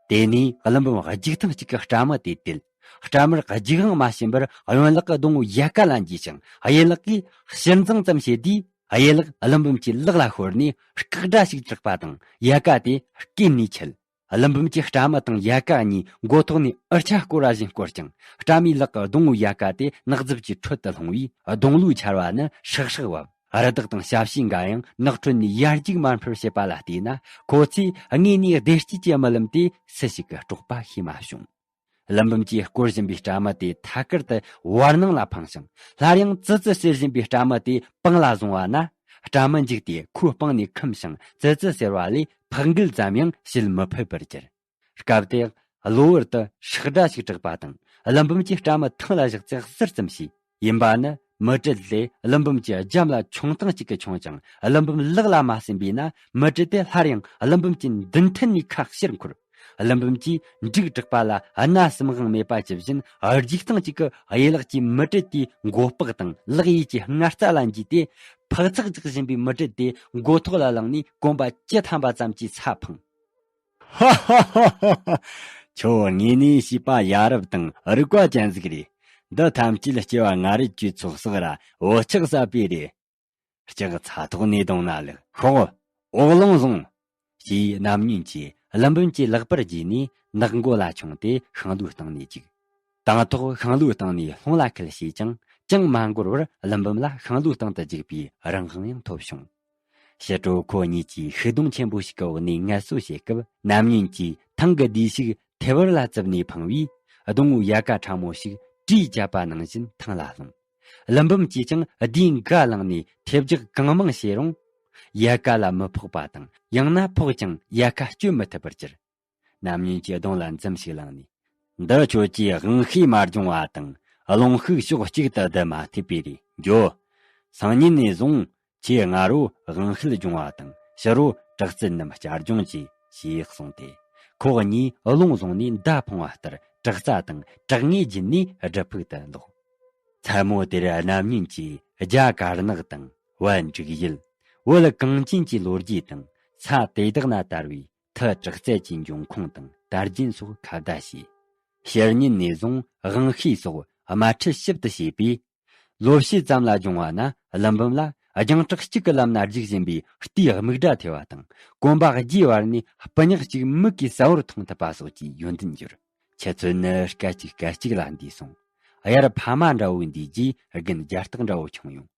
དེ་ནས་ཀླུ་འབུམ་རྒྱུག་ཐེངས་གཅིག་གིས་སྤྲ་མི་དེ་དེད། སྤྲ་མིར་རྒྱུག་དབང་མ་བྱིན་པར་གཡོན་ལག་གིས་སྡོང་བོའི་ཡལ་ག་ལ་འཇུས་ཤིང་། གཡས་ལག་གིས་ཕྱིར་འཛིང་ཙམ་བྱེད་དུས། གཡས་ལག་ཀླུ་འབུམ་གྱི་ལག་ལ་ཤོར་ནས་སྐག་སྒྲ་ཞིག་གྲགས་པ་དང་། ཡལ་ག་དེ་སྐེམ་ནས་ཆད། ཀླུ་འབུམ་གྱིས་སྤྲ་མི་དང་ཡལ་ག་གཉིས་མགོ་ཐོག་ནས་འུར་ཆ་སྐོར་བ་བཞིན་བསྐོར་ཅིང་། སྤྲ་མིའི་ལག་གི་སྡོང་བོའི་ཡལ་ག་དེ་ནགས་རྫུབ་ཀྱི་ཁྲོད་དུ་ལྷུང་བས་སྡོང་ལུས་འཕྱར་བ་ནི་ཧྲག་ཧྲག་བབས། རི་དྭགས་དང་ཞ་བྱིའུ་འགའ་ཡང་ནགས་ཁྲོད་ནས་ཡར་རྒྱུག་མར་འཕུར་བྱེད་པ་ལ་བལྟས་ན། ཁོ་ཚོས་དངོས་ནས་བདེ་སྐྱིད་ཀྱི་རྨི་ལམ་དེ་སུ་ཞིག་གིས་དཀྲོག་པ་ཤེས་མ་བྱུང་། ཀླུ་འབུམ་གྱིས་བསྐོར་བཞིན་པའི་སྤྲ་མི་དེ་ཐད་ཀར་དུ་བར་སྣང་ལ་འཕངས་ཤིང་། སླར་ཡང་ཙི་ཙི་ཟེར་བཞིན་པའི་སྤྲ་མི་དེ་པང་ལ་བཟུང་བ་ན། སྤྲ་མི་འཇིགས་ཏེ་ཁོའི་པང་ནས་ཁུམ་ཞིང་ཙི་ཙི་ཟེར་བ་ལས་ཕག་འགུལ་ཙམ་ཡང་བྱེད་མི་ཕོད་པར་གྱུར། སྐབས་དེར་གློ་བུར་དུ་སྲེག་སྒྲ་ཞིག་གྲགས་པ་དང་། ཀླུ་འབུམ་གྱིས་སྤྲ་མི་ཐང་ལ་བཞག་ཚེ་ཟུར་ཙམ་བྱས། ཡིན་པ་ནི་མི་དྲེད་དེ་ཀླུ་འབུམ་གྱི་རྒྱབ་ལ་མཆོང་སྟངས་གཅིག་གིས་མཆོང་ཅིང་། ཀླུ་འབུམ་ལག་ལ་མ་ཟིན་པས་ན། མི་དྲེད་དེ་སླར་ཡང་ཀླུ་འབུམ་གྱི་མདུན་མཐིལ་ནས་ཁ་ཕྱིར་འཁོར། ཀླུ་འབུམ་གྱིས་འབྲུག་བསྒྲགས་པ་ལ་སྣ་གསུམ་དབང་མེད་པ་ཇི་བཞིན། རྒྱུག་སྟངས་གཅིག་གིས་གཡས་ལག་གིས་མི་དྲེད་དེའི་མགོ་པགས་དང་ལག་གཡས་ཀྱི་སྔ་རྩ་ལ་འཇུས་ཏེ། ཕག་ཚག་རྒྱག་བཞིན་པའི་མི་དྲེད་དེ་མགོ་ཐོག་ལ་བླངས་ནས་གོམ་པ་བཅུ་ཐམ་པ་ཙམ་གྱིས་ས་འཕངས། ཧ་ཧ་ཧ་ཧ། ཁྱོད་དངོས་གནས་བྱིས་པ་ཡ་རབས་དང་རིག་པ་ཅན་ཟིག་རེད། འདི་ཐམས་ཅད་སྐྱེ་བ་སྔ་རབས་ཀྱི་ཚོགས་བསགས་ར་འོ་ཅག་ཟ་པའི་རེད། ལྕགས་ཚ་ཐོག་ནས་བརྡུངས་ན་ལེགས། ཤོག། འོག་རླུང་བཟུང་། ཞེས་གནམ་སྨྱོན་གྱིས་ཀླུ་འབུམ་གྱི་ལག་པར་བརྒྱུས་ནས་ནགས་མགོ་ལ་མཆོངས་ཏེ་ཤིང་ལོའི་སྟེང་ནས་རྒྱུག། དང་ཐོག་ཤིང་ལོའི་སྟེང་ནས་ལྷུང་ལ་ཁུལ་བྱས་ཀྱང་ཅང་མ་འགོར་བར་ཀླུ་འབུམ་ལ་ཤིང་ལོའི་སྟེང་དུ་རྒྱུག་པའི་རང་དབང་ཡང་ཐོབ་བྱུང་། ཕྱི་དྲོ་ཁོ་གཉིས་ཀྱིས་ཤིང་སྡོང་ཆེན་པོ་ཞིག་གི་འོག་ནས་ངལ་གསོ་བྱེད་སྐབས། གནམ་སྨྱོན་གྱིས་ཐང་གི་ལྡེ་ཤུགས་ཐེ་བར་ལ་བཙུམས་ནས་འཕངས་པས། སྡོང་བོའི་ཡལ་ག་ཕྲ་མོ་ཞིག་གྲིས་བཅད་པ་ནང་བཞིན་ཐང་ལ་ལྷུང་། ཀླུ་འབུམ་གྱིས་ཀྱང་ལྡེའུ་འགའ་བླངས་ནས་ཐེབས་རྒྱག་གང་མང་བྱས་རུང་། ཡལ་ག་ལ་མི་ཕོག་པ་དང་། ཡང་ན་ཕོག་ཀྱང་ཡལ་ག་གཅོད་མི་ཐུབ་པར་གྱུར། ནམ་ཉིན་གྱི་གདོང་ལ་འཛུམ་ཞིག་ལངས་ནས། འདི་ཁྱོད་ཀྱིས་དབང་ཤེད་མ་སྦྱོང་བ་དང་། རླུང་ཤུགས་ཕྱོགས་གཅིག་ཏུ་བསྡུ་མ་ཐུབ་པས་རེད། འགྱོ། སང་ཉིན་ནས་བཟུང་ཁྱེད་སྔ་རོ་དབང་ཤེད་སྦྱོང་བ་དང་། ཕྱི་རོ་དྲག་རྩལ་རྣམས་བསྐྱར་སྦྱོང་གྱིས། ཞེས་གསུངས་ཏེ། ཁོ་གཉིས་རླུང་བཟུང་ནས་མདའ་འཕང་བ་ལྟར་དྲག་རྩལ་དང་དྲག་ངེས་བརྒྱུད་ནས་སྒྲུབ་ཕུག་ཏུ་ལོག་མཚན་མོ་དེར་རྣམ་གཉིས་ཀྱིས་རྒྱ་དཀར་ནག་དང་། བལ་འབྲུག་ཡུལ། བོད་གངས་ཅན་གྱི་ལོ་རྒྱུས་དང་། ས་དེ་དག་ན་དར་བའི་མཐུ་དྲག་རྩལ་གྱི་འབྱུང་ཁུངས་དང་དར་རྒྱུན་སོགས་ཁ་བརྡ་བྱས། ཕྱི་ཉིན་ནས་བཟུང་དབང་ཤེད་སོགས་དམར་ཁྲིད་ཞིབ་ཏུ་བྱས་པས། ལོ་ཕྱེད་ཙམ་ལ་སྦྱོང་བ་ན། ཀླུ་འབུམ་ལ་རྒྱང་གྲགས་གཅིག་གི་ལམ་ན་རྒྱུག་བཞིན་པའི་རྟའི་རྨིག་སྒྲ་ཐོས་པ་དང་། གོམ་པ་བརྒྱའི་བར་ནས་སྤུ་ཉག་གཅིག་མིག་གིས་གསལ་བོར་མཐོང་ཐུབ་པ་སོགས་ཀྱི་ཡོན་ཏན་གྱུར། ཁྱེད་ཚོ་ནི་སྐད་ཅིག་སྐད་ཅིག་ལ་འདས་སོང་། དབྱར་ཕ་མ་འདྲ་བོ་འདས་རྗེས་རྒན་རྒྱ་སྟག་འདྲ་བོ་བྱུང་ཡོང་།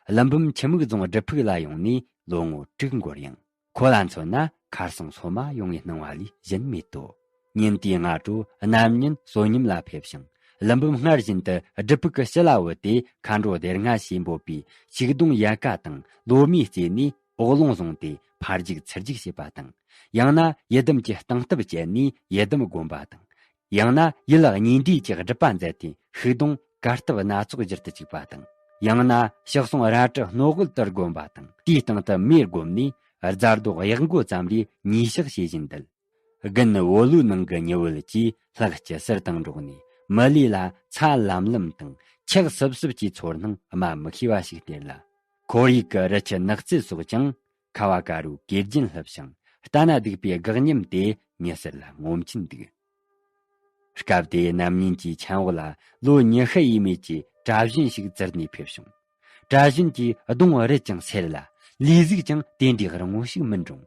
ཀླུ་འབུམ་ཁྱི་མིག་རྫོང་སྒྲུབ་ཕུག་ལ་ཡོང་ནས་ལོ་ངོ་དྲུག་འགོར་ཡང་། ཁོ་ལ་མཚོན་ན་ཁ་སང་སོ་མ་ཡོང་བའི་སྣང་བ་ལས་གཞན་མེད་དོ། ཉིན་དེའི་སྔ་དྲོ་རྣམ་གཉིས་བསོད་སྙོམས་ལ་ཕེབས་ཤིང་། ཀླུ་འབུམ་སྔར་བཞིན་དུ་སྒྲུབ་ཕུག་གི་ཕྱི་ལ་བུད་དེ། མཁའ་འགྲོ་སྡེ་ལྔ་ཞེས་འབོད་པའི་ཆིག་རྡུང་ཡལ་ག་དང་ལོ་མའི་རྩེ་ནས་འོག་རླུང་བཟུང་སྟེ་ཕར་རྒྱུག་ཚུར་རྒྱུག་བྱེད་པ་དང་། ཡང་ན་ཡི་དམ་གྱི་སྟེང་སྟབས་བཅད་ནས་ཡི་དམ་བསྒོམ་པ་དང་། ཡང་ན་ཡུལ་གཉིས་འདྲེས་ཀྱི་སྒྲུབ་པ་མཛད་དེ། ཤུག་སྡོང་གར་སྟབས་སྣ་ཚོགས་བསྒྱུར་དུ་བཅུག་པ་དང་། ཡང་ན་ཕྱག་ཟུང་རལ་གྲི་སྣོད་གོལ་ལྟར་བསྒོམ་པ་དང་། དེའི་སྟེང་དུ་མེ་བསྒོམས་ནས། རྫ་རྡོ་གཡག་མགོ་ཙམ་རེ་ཉིས་བཤགས་བྱེད་བཞིན་འདུལ། རྒན་བོད་ལུའི་ནང་གི་ཉི་འོད་ཀྱིས་ལྷག་སྐྱི་སེར་དང་འགྲོགས་ནས། མི་ལུས་ལ་ཚ་ལམ་ལམ་དང་། འཁྱག་སིབ་སིབ་ཀྱི་ཚོར་སྣང་སྨྲ་མི་ཤེས་པ་ཞིག་སྟེར་ལ། ཁོར་ཡུག་གི་རི་ཆུ་ནགས་ཚལ་སོགས་ཀྱང་ཁ་བ་དཀར་པོའི་གོས་རྒྱན་ལྷུབ་ཞིང་། ལྟ་ན་སྡུག་པའི་སྒེག་ཉམས་དེ་མྱི་སེར་ལ་ངོམ་གྱིན་འདུག་སྐབས་དེའི་རྣམ་གཉིས་ཀྱི་མཆན་འོག་ལ་ལོ་ཉི་ཤུ་ཡས་མས་ཀྱི་གྲྭ་བཞོན་ཞིག་བཙིར་ནས་ཕེབས་བྱུང་། གྲྭ་བཞོན་གྱི་གདོང་རིད་ཅིང་སེར་ལ། ལུས་གཟུགས་ཀྱང་དེ་འདྲའི་རིང་མོ་ཞིག་མིན་རུང་།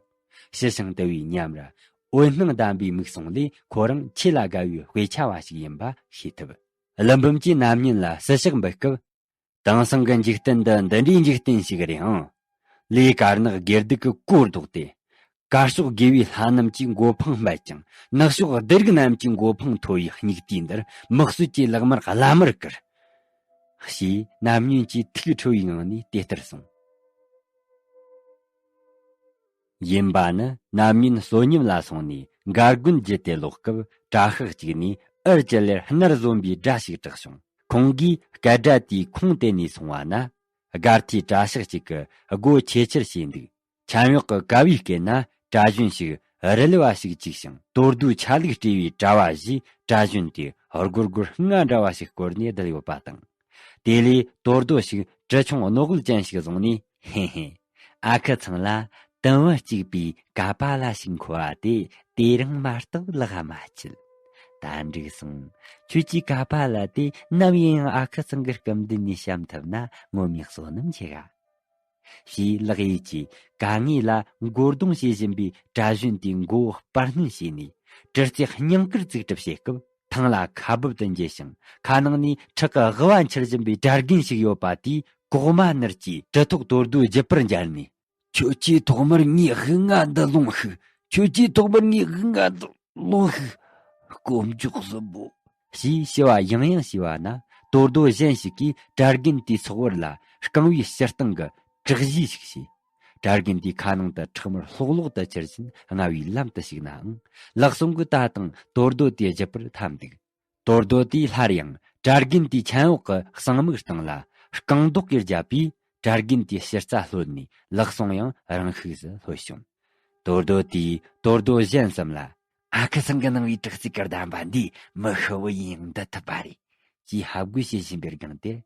ཞི་ཞིང་དུལ་བའི་ཉམས་ར། འོད་སྣང་ལྡན་པའི་མིག་ཟུང་ལས་ཁོ་རང་ཆོས་ལ་དགའ་བའི་དཔེ་ཆ་བ་ཞིག་ཡིན་པ་ཤེས་ཐུབ། ཀླུ་འབུམ་གྱིས་རྣམ་གཉིས་ལ་ཞུ་ཕྱག་འབུལ་སྐབས། དེང་སང་གི་འཇིག་རྟེན་འདི་འདི་འདྲའི་འཇིག་རྟེན་ཞིག་རེད་ཨང་། ལས་དཀར་ནག་སྒེར་སྡུག་གི་གོ་ལྡོག་སྟེ། དཀར་ཕྱོགས་དགེ་བའི་ལྷ་རྣམས་ཀྱི་མགོ་འཕང་སྨད་ཅིང་། ནག་ཕྱོགས་སྡེ་རིགས་རྣམས་ཀྱི་མགོ་འཕང་མཐོ་བའི་སྙིགས་དུས་འདིར་མི་གསོད་ཀྱི་ལག་དམར་བླ་མར་བཀུར། ཞེས་རྣམ་གཉིས་ཀྱིས་ཐུགས་ཁྲོ་བའི་ངང་ནས་དེ་ལྟར་གསུངས། ཡིན་པ་ནི་རྣམ་གཉིས་བསོད་སྙོམས་ལ་སོང་ནས་འགར་དགུན་བརྒྱུད་དེ་ལོག་སྐབས། གྲྭ་ཤག་ཅིག་ནས་ཨུར་ཅི་ལེར་སྣར་བཟོ་བའི་སྒྲ་ཞིག་གྲགས་བྱུང་། ཁོང་གིས་སྐད་སྒྲ་དེའི་ཁུངས་བལྟས་ནས་སོང་བ་ན། སྒར་ཐིའི་གྲྭ་ཤག་ཅིག་གི་སྒོ་ཆེས་ཆེར་ཕྱེས་འདུག་ཁྱམས་འོག་གི་ཀ་བའི་སྐེད་ན་གྲྭ་བཞོན་ཞིག་རི་ལི་བ་ཞིག་བཅུག་ཞིང་། དོ་རྡོའི་ཆ་ལུགས་སྤྲས་པའི་གྲྭ་བ་བཞིས་གྲྭ་བཞོན་དེ་སྒོར་སྒོར་རྔ་འདྲ་བ་ཞིག་བསྐོར་ནས་བསྡད་ཡོད་པ་དང་། དེ་ལས་དོ་རྡོ་ཞིག་གྲི་ཆུང་རྣོ་གོལ་ཅན་ཞིག་བཟུང་ནས། ཧེ་ཧེ། ཨ་ཁུ་ཚང་ལ་དུམ་བུ་གཅིག་པའི་ཀ་པཱ་ལ་ཞིག་མཁོ་བ་དེ་དེ་རིང་མ་གཏོགས་ལག་མ་ཆུད། ད་འགྲིག་སོང་། ཁྱོད་ཀྱི་ཀ་པཱ་ལ་དེ་ནམ་ཡིན་ཡང་ཨ་ཁུ་ཚང་གི་སྐུ་མདུན་ནས་བཤམས་ཐུབ་ན་ངོ་མའི་བསོད་ནམས་ཆེ་ག་ཞེས་ལག་གཡས་ཀྱིས་གད་ངས་ལ་མགོ་རྡུང་བྱེད་བཞིན་པའི་གྲྭ་བཞོན་དེའི་མགོ་བོ་སྤར་སྣོན་བྱས་ནས། གྲི་རྩེ་སྙིང་དཀར་བཙུགས་གྲབས་བྱེད་སྐབས། ཐང་ལ་ཁ་སྦུབ་ཏུ་འགྱེལ་ཞིང་། ཁ་ནང་ནས་ཁྲག་གི་ལྦུ་བ་འཁྱིལ་བཞིན་པའི་གྲྭ་རྒན་ཞིག་ཡོད་པ་དེས་གོག་མ་ནུར་གྱིས་གྲི་ཐོག་དོ་རྡོའི་རྒྱུད་པར་འཇར་ནས། ཁྱོད་ཀྱིས་ཐོག་མར་ངའི་དབུགས་རྔ་འདི་སློང་ཤིག་ཁྱོད་ཀྱིས་ཐོག་མར་ངའི་དབུགས་རྔ་འདི་སློང་ཤིག་དཀོན་མཆོག་གསུམ་པོ། ཞེས་ཞུ་བ་ཡང་ཡང་བྱས་པ་ན། དོ་རྡོ་གཞན་ཞིག་གིས་གྲྭ་རྒན་དེའི་སོ་བར་ལ་རྐང་བའི་སྤྱིར་བཏང་གི་དྲག་གཞུག་ཞིག་བྱས། གྲྭ་རྒན་དེའི་ཁ་ནང་དུ་ཁྲག་དམར་ལྷོག་ལྷོག་ཏུ་འཁྱིལ་བཞིན་རྔ་བའི་ལམ་དུ་ཞུགས་ནའང་། ལག་ཟུང་གིས་ད་དུང་དོ་རྡོ་དེའི་རྒྱུད་པར་འཐམས་འདུག་དོ་རྡོ་དེས་སླར་ཡང་གྲྭ་རྒན་དེའི་མཆན་འོག་གི་གསང་མིག་སྟེང་ལ་རྐང་རྡོག་གིས་བརྒྱབ་པས། གྲྭ་རྒན་དེའི་ཕྱི་རྩ་ལྷོད་ནས་ལག་ཟུང་ཡང་རང་ཤུགས་སུ་ལྷོད་བྱུང་། དོ་རྡོ་དེས་དོ་རྡོ་གཞན་གསུམ་ལ། ཨ་ཁུ་ཚང་གི་གནང་བའི་དྲག་རྩལ་གྱི་གདམས་པ་འདིས་མི་ཤི་བོ་ཡིན་ཡང་འདུལ་ཐུབ་པ་རེད། ཅེས་ཧབ་དགོད་བྱེད་བཞིན་པའི་སྒང་དེར།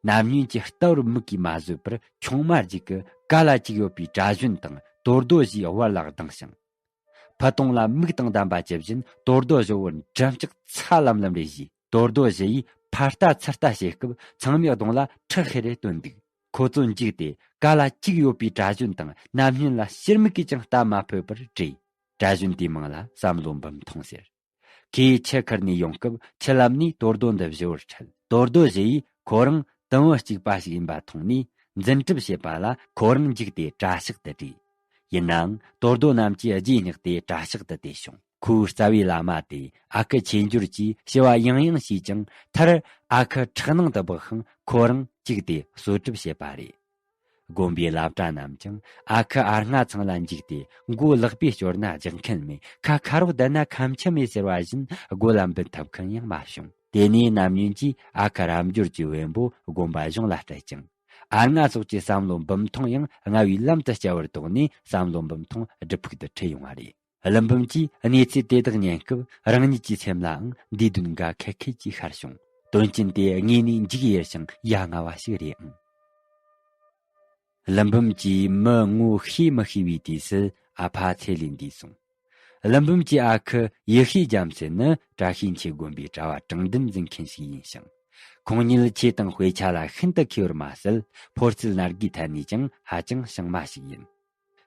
རྣམ་གཉིས་ཀྱིས་ལྟ་བུར་མིག་གིས་མ་བཟོད་པར་ཆུང་མ་ཅིག་གི་ཀ་ལ་བཅུག་ཡོད་པའི་གྲྭ་བཞོན་དང་དོ་རྡོ་བཞིའི་བར་ལ་ལྡིང་ཞིང་། ཕུ་དུང་ལ་མིག་དང་ལྡན་པ་ཇི་བཞིན་དོ་རྡོ་བཞི་བོར་འགྲམ་ལྕག་ཚ་ལམ་ལམ་རེ་བཞེས། དོ་རྡོ་བཞི་ཡིས་ཕར་ལྟ་ཚུར་ལྟ་བྱེད་སྐབས་ཚང་མའི་གདོང་ལ་ཁྲག་ཤེད་རེ་བཏོན་འདུག་ཁོ་ཚོ་འཇིགས་ཏེ་ཀ་ལ་བཅུག་ཡོད་པའི་གྲྭ་བཞོན་དང་རྣམ་སྨིན་ལ་ཕྱིར་མིག་གིས་ཀྱང་ལྟ་མ་ཕོད་པར་བྲོས། གྲྭ་བཞོན་དེའི་མིང་ལ་བསམ་བློ་འབུམ་ཐོང་ཟེར། ཁོས་ཆུ་ཁུར་ནས་ཡོང་སྐབས་ཆུ་ལམ་ནས་དོ་རྡོ་འདི་བཞི་བོར་ཁྲིད། དོ་རྡོ་བཞི་ཡིས་ཁོ་རང་དུམ་བུ་གཅིག་པ་ཞིག་ཡིན་པ་མཐོང་ནས་འཛིན་གྲྭ་བྱེད་པ་ལ་ཁོ་རང་འཇིགས་ཏེ་གྲྭ་ཤག་ཏུ་བྲོས། ཡིན་ནའང་དོ་རྡོ་རྣམས་ཀྱིས་རྗེས་བསྙེགས་ཏེ་གྲྭ་ཤག་ཏུ་དེད་བྱུང་། ཁོའི་རྩ་བའི་བླ་མ་དེ་ཨ་ཁུ་ཆོས་འབྱོར་གྱིས་ཞུ་བ་ཡང་ཡང་བྱས་ཀྱང་མཐར་ཨ་ཁུ་ཁྲག་ནང་དུ་སྦགས་ཤིང་ཁོ་རང་བཅུག་སྟེ་གསོད་གྲབས་བྱས་པ་རེད། དགོན་པའི་བླ་གྲྭ་རྣམས་ཀྱང་ཨ་ཁུ་ཨ་སྔ་ཚང་ལ་འཇིགས་ཏེ། མགོ་ལག་པས་སྐྱོར་ན་རྒྱག་མཁན་མེད། ཁ་ཁ་རོག་བསྡད་ན་ཁ་མཆུ་མེད་ཟེར་བ་བཞིན་སྒོ་ལ་འབུད་ཐུབ་མཁན་ཡང་མ་བྱུང་། དེ་ནས་ནམ་ཉིན་གྱིས་ཨ་ཁུ་རབ་འབྱོར་གྱི་བེམ་པོ་དགོན་པ་གཞུང་ལ་སྤྲད་ཅིང་། ཨ་སྔ་སོགས་ཀྱི་བསམ་བློ་འབུམ་ཐོང་ཡང་རྔ་བའི་ལམ་དུ་བསྐྱལ་བར་དོགས་ནས། བསམ་བློ་འབུམ་ཐོང་སྒྲུབ་ཕུག་ཏུ་ཁྲིད་ཡོང་བ་རེད། ཀླུ་འབུམ་གྱིས་གནས་ཚུལ་དེ་དག་ཉན་སྐབས། རང་ཉིད་ཀྱི་སེམས་ལའང་འདི་དོན་འགའ་ཁད་ཁད་ཀྱིས་ཤར་བྱུང་། དོན་རྐྱེན་དེ་དངོས་ནས་འཇིགས་ཡེར་ཞིང་ཡ་ང་བ་ཞིག་རེད་ཨང་། ཀླུ་འབུམ་གྱིས་མི་ངོ་ཤེས་མི་ཤེས་པའི་དུས་སུ་ཨ་ཕ་ཚེ་ལས་འདས་སོང་། ཀླུ་འབུམ་གྱི་ཨ་ཁུ་ཡེ་ཤེས་རྒྱལ་མཚན་ནི་བཀྲ་ཤིས་འཁྱིལ་དགོན་པའི་གྲྭ་བ་དྲང་བདེན་འཛིན་མཁན་ཞིག་ཡིན་ཞིང་། ཁོང་ཉིད་ཆོས་དང་དཔེ་ཆ་ལ་ཤིན་ཏུ་མཁས་པར་མ་ཟད། ཕོ་རྩལ་སྣ་དགུའི་ཐད་ནས་ཀྱང་ཧ་ཅང་བྱང་མ་ཞིག་ཡིན།